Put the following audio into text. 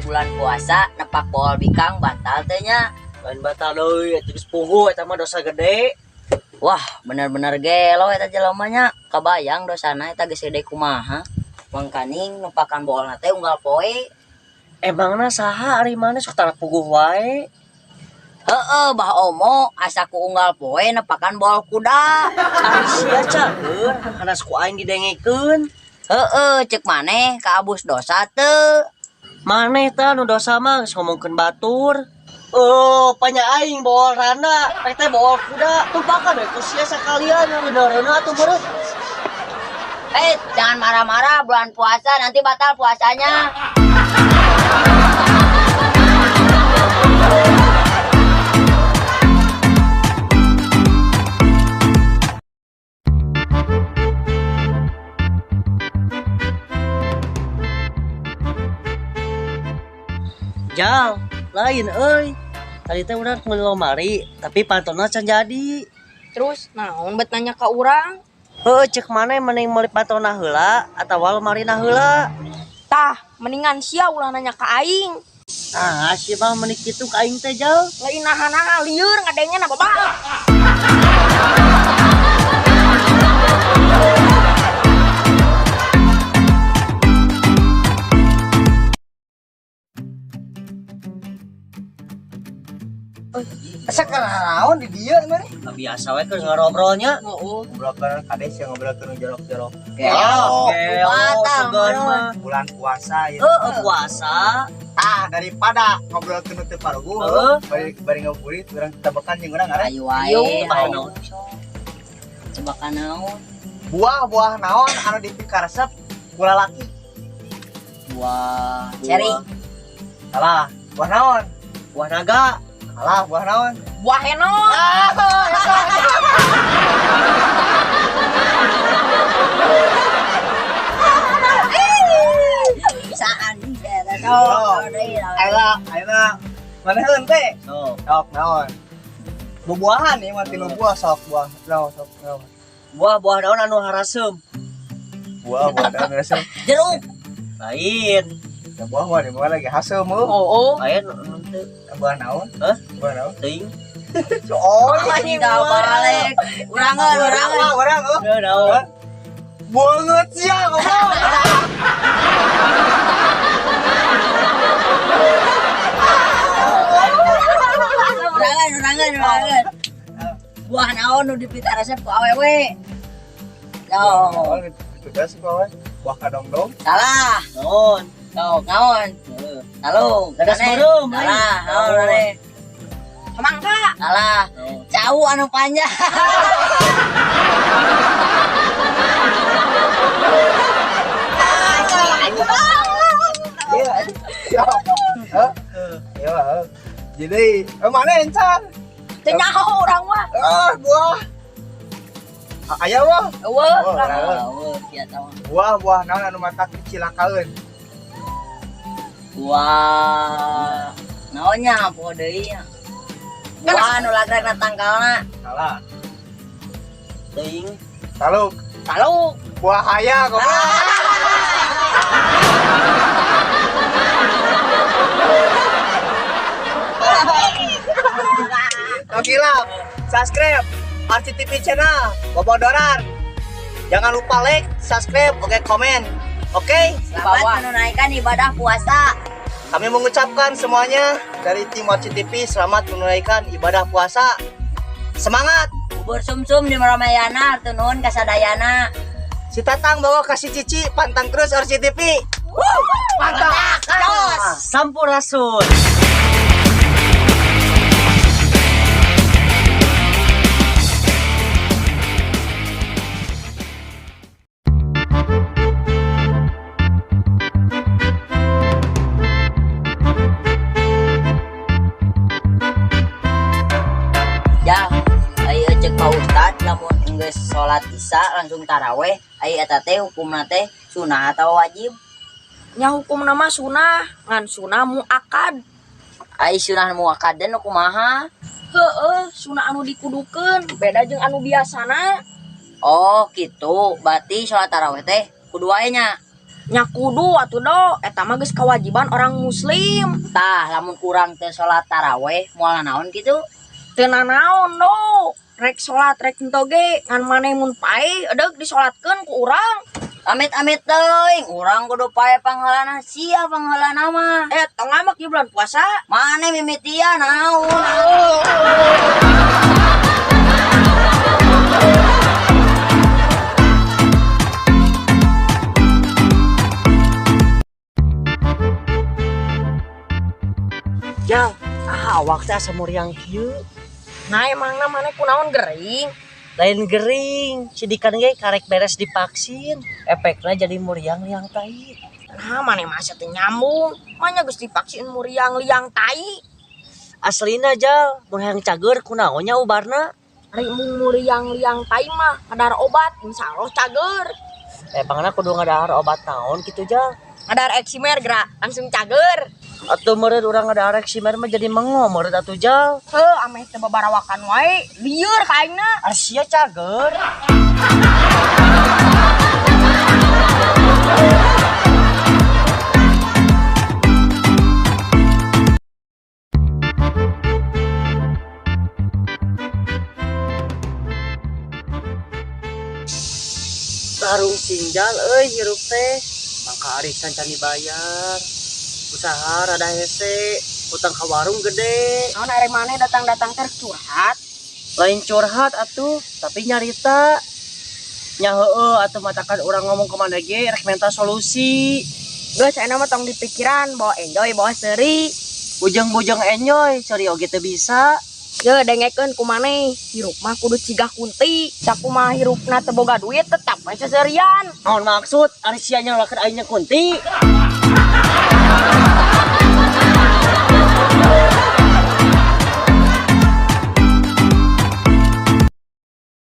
bulan puasa nepak bool bikang batal teh nya. Lain batal deui eta geus puguh eta mah dosa gede. Wah, bener-bener gelo eta jelema nya. Kabayang dosana eta geus gede kumaha. Mangkaning nepakan boolna teh unggal poe. Emangna saha ari maneh sok tara puguh wae? Heeh, Bah Omo asa ku unggal poe nepakan bool kuda. Ari sia cager, hanas ku aing didengekeun. Heeh, cek maneh kaabus dosa teu. Maneh tah nu dosa mah geus ngomongkeun batur. Oh, panya aing bool randa, rek teh bool kuda. Tumpakan we ku sia sakalian reuneuh-reuneuh atuh beureut. Jangan marah-marah bulan puasa nanti batal puasanya. Jal, lain euy. Tadi teh urang meuli lomari, tapi pantona can jadi. Terus naon bet nanya ka urang? Heuh, cek maneh mending meuli pantona heula atawa lomarina heula? Tah, mendingan sia ulah nanya ka aing. Ah, sia mah meni kitu ka aing teh, Jal. Lain naha-naha lieur ngadengena babal. Asa naon di dieu maneh? Biasa we keur ngobrolnya. Heeh. Ngobrolkeun kades yang ngobrolkeun jorok-jorok. Gelo, Gelo, batal sugan mah. Bulan puasa ya. Heeh, puasa. Ah, daripada ngobrolkeun teu paruguh, Heeh. bari ngabuburit urang tebakan jeung urang arek. Ayo wae. Ayo, tebakan naon? Tebakan naon? Buah-buah naon anu dipikaresep ku lalaki? Buah ceri. Salah. Buah naon? Buah naga. Salah, buah naon? Buah henok. Bisaan eta Oh. sok. Deui lah. Ayeuna, ayeuna maneheun teh. Sok. Sok naon? Buah-buahan ieu mah tinu buah sok buah. Naon sok naon? Buah-buah naon anu haraseum? Buah-buah naon haseum? Jeruk. Lain. Ya buah mah di mana lagi haseum heuh. Oh, Lain nu teu. Buah naon? Hah? Buah naon? Teuing. Oh, Anjing dah balik. Urangeun, urangeun. Urang heuh. Heuh, naon? Banget sia goblok. Urangeun, urangeun, urangeun. Buah naon nu dipikaresep ku awewe? Yo, Naon dipikaresep ku awewe? Buah kadongdong. salah. Naon? Sok naon? Heeh. Talung. Gagas Maneh? beureum, lain. Salah, naon maneh? Semangka. Salah. Naon? Cau anu panjang. Iya. Hah? Iya. Jadi, mana encan? Teu nyaho urang mah. Ah, buah. Aya wah. Eueuh, Oh, urang. Eueuh, kieu tah mah. Buah-buah naon anu matak dicilakaeun? Buah naonnya poho deui nya. Buah anu lagrakna tangkalna. Salah. Teuing. Taluk. Taluk. Buah haya goblok. Oke lah, subscribe RCTV channel Bobodoran. Jangan lupa like, subscribe, oke komen. Oke, Selamat menunaikan ibadah puasa. Kami mengucapkan semuanya dari tim RCTV selamat menunaikan ibadah puasa. Semangat! Bubur sumsum di Ramayana, hatur nuhun kasadayana. Si Tatang bawa kasih Cici, pantang terus RCTV. Mantap! Jos. Sampurasun. Ya, ayo cek Pak Ustad lamun geus salat Isya langsung taraweh, aya eta teh hukumna teh sunah atau wajib? Nya hukumna mah sunah, ngan sunah muakad. Ai sunah muakad nu kumaha? Heeh, sunah anu dikudukeun, beda jeung anu biasana. Oh, gitu. Berarti salat taraweh teh kudu wae nya. Nya kudu atuh Do, eta mah geus kewajiban orang muslim. Tah, lamun kurang teu salat taraweh moal naon kitu? Teu nanaon Do. Rek salat rek henteu ge ngan maneh mun paeh edeuk disolatkeun ku urang. Amit-amit teuing, urang kudu paeh pangheulana, sia pangheulana mah. Eh, tong ngambek di bulan puasa. Maneh mimitian naon? Jal, ah awak teh asa muriang kieu. Nah, emangna maneh kunaon gering? Lain gering, sidikan ge karek beres divaksin. Efekna jadi muriang liang tai. Nah, maneh mah asa teu nyambung. Manya geus divaksin muriang liang tai. Aslina Jal, mun hayang cager kunaon nya ubarna? Ari mung muriang liang tai mah ngadahar obat, insyaallah cager. Emangna kudu ngadahar obat naon kitu Jal? Ngadahar eksimer gerak, langsung cager. Atuh meureun urang ngadahar eksimer mah jadi mengo meureun atuh Jal. Heuh, ameh teu babarawakan wae, lieur ka aingna. Asia cager. Tarung sinjal euy hirup teh. Mangka arisan can dibayar. Usaha rada hese, utang ka warung gede. Naon ari maneh datang-datang teh curhat? Lain curhat atuh, tapi nyarita. Nya heueuh atuh matakan urang ngomong ke mana ge rek minta solusi. Geus ayeuna mah tong dipikiran, bawa enjoy, bawa seuri. Bujang-bujang enjoy, seuri oge teu bisa. Ye dengekeun ku maneh, hirup mah kudu cigah kunti. Sakumaha hirupna teu boga duit tetap we seserian. Naon maksud ari sia nyalakeun aing nya kunti?